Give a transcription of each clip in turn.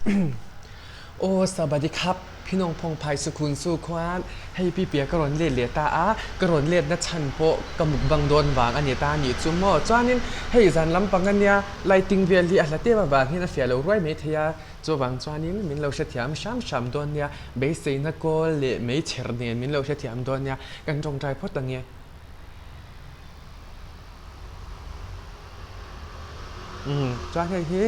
Aw Sabadi khap phinawng phawng phai sukhun su khuan hei pipia ka rawn let leh ta a, ka rawn letna chhan pawh ka mukbang dawn vang a ni ta a nih chu maw. Chuanin hei zan lampang a nia lighting vel hi a hla tem avang hian a fiah lo ruai mai thei a, chuvang chuanin min lo hrethiam hram hram dawn nia, beiseina kawl leh meichher nen min lo hrethiam dawn nia, kan tawngtai phawt ang e. Chuan hei hi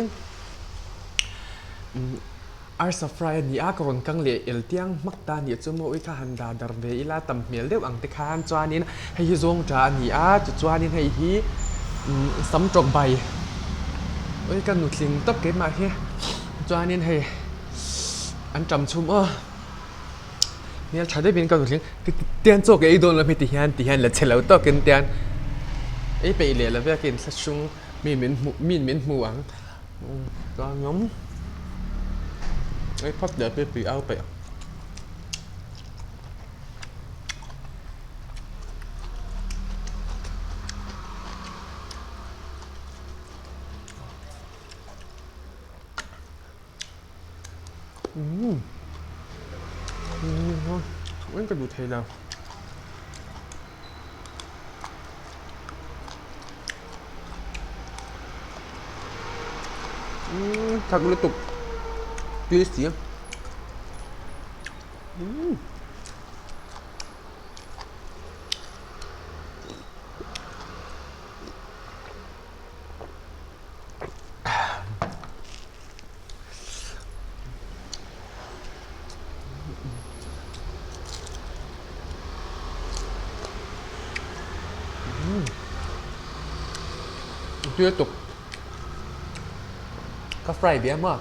arsa fry a ni a ka rawn kang leh el tiang hmak ta a nih chu maw ui kha han dah darh ve ila tam hmel deuh ang te khan chuanin hei hi zawng tha a ni a tichuanin hei hi sam tawk bai ui ka nutling tawp keimah hi chuanin hei an tam chhum aw. Hmel tha deuhin ka nutling tian chaw ka ei dawn lo hmi ti hian ti hian la che lo tawkin tian ei peih leh lo vek in thlahrung mi min hmuh min min hmu ang chuan awm ei phawt leh pui au peih. Umm ka duh thei lo. Umm thak lutuk tui si. Umm. Tui tuk ka fry ve a maw.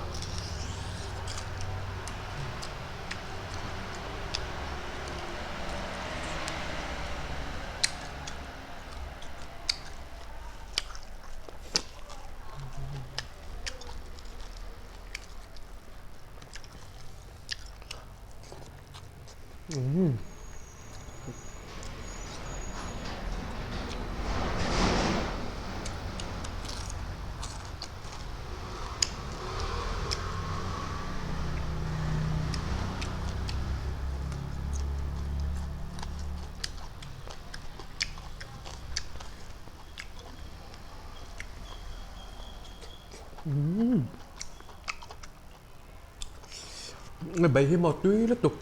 Bai hi maw tui lutuk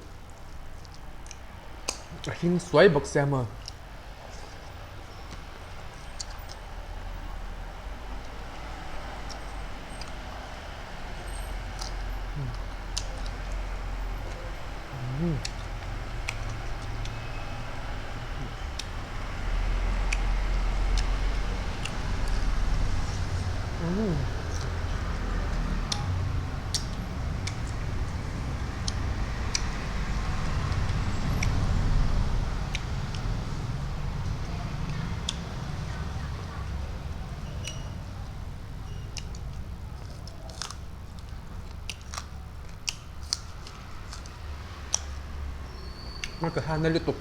a hling suai bawk sia maw. Ka han na lutuk.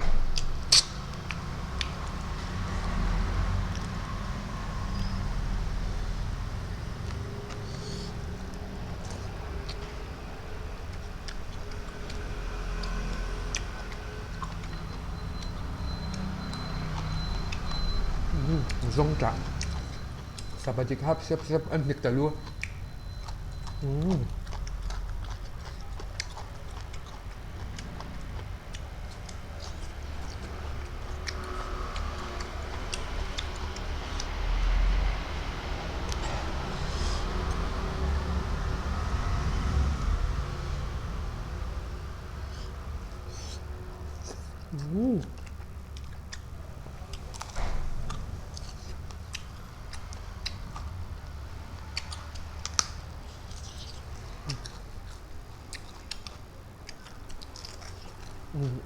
Zawng tah sabadi khap sep sep an hnik ta lu.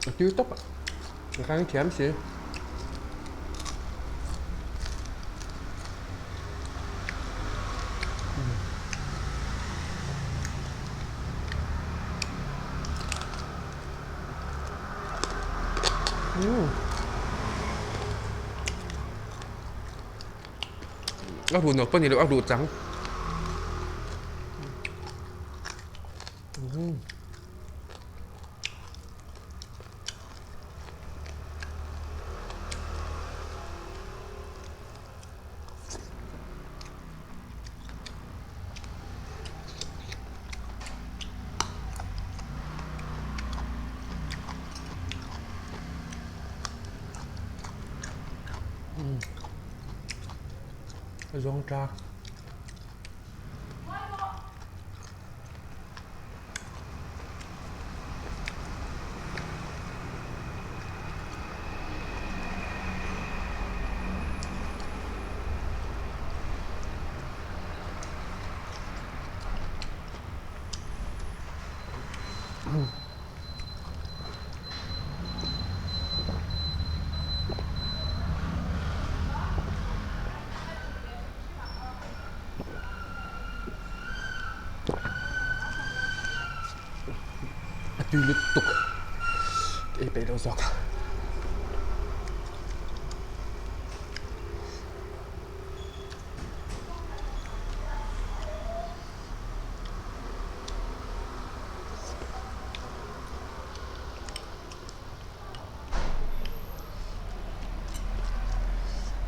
A tui tawp a, ka kang thiam si. A ruh nawk pawh ni lo, a ruh chang. Zawng tlak. A tui lutuk ei peih lo zawk.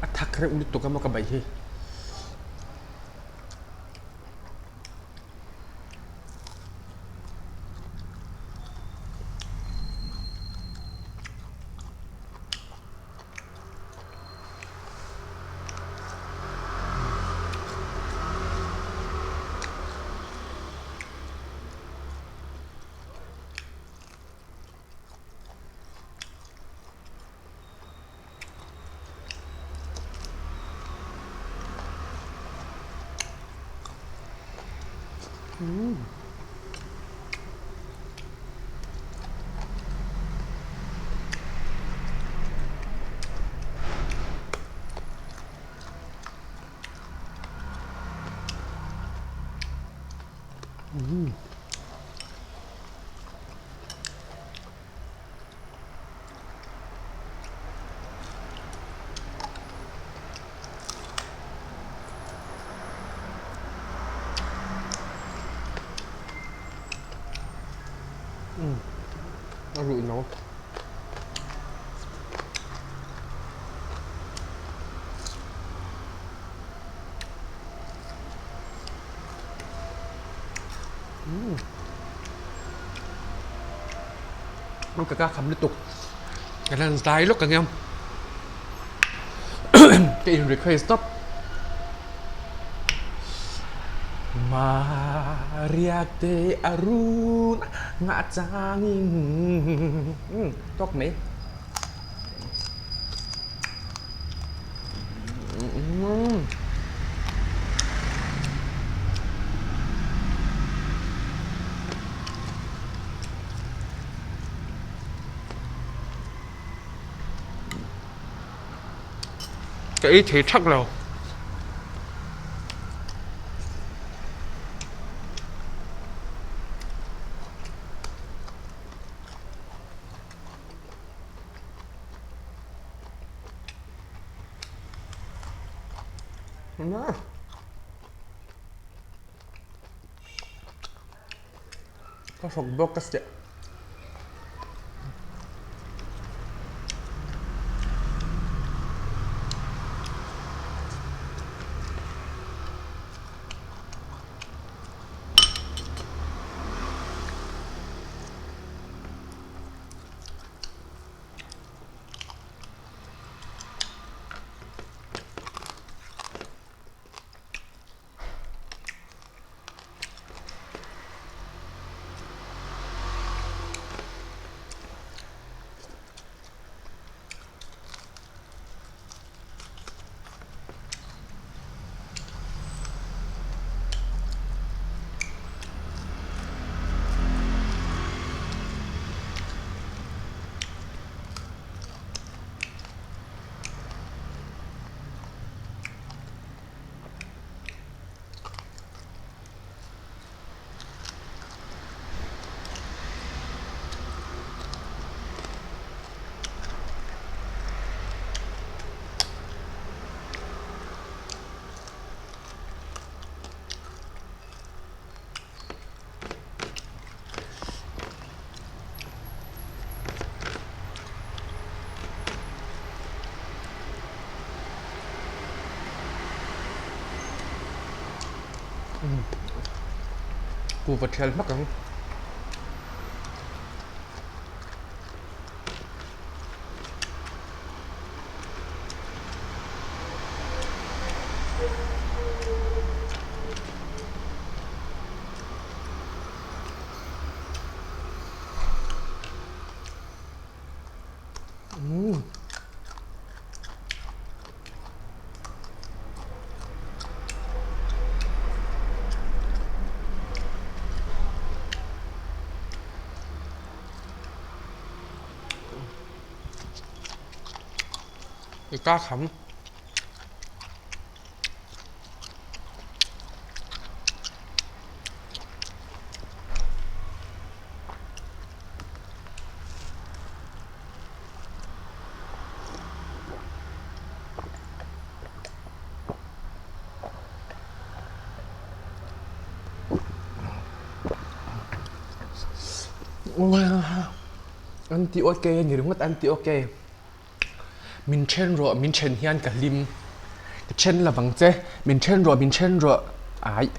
A thak reuh lutuk a maw ka baih hi. A ruh no. Ka ka kham lutuk ka lan zai lawk ang em ka in request tawp Maria te a run ngah changin tawk mai. Ka ei thei thak lo. Ka hrawk bawk ka siah. Kuhva thial hmak ang. Umm. I ka kham. An ti ok a ni ringawt an ti ok. Min then rawh min then hian ka hlim. Ka then lovang che min then rawh min then rawh aih.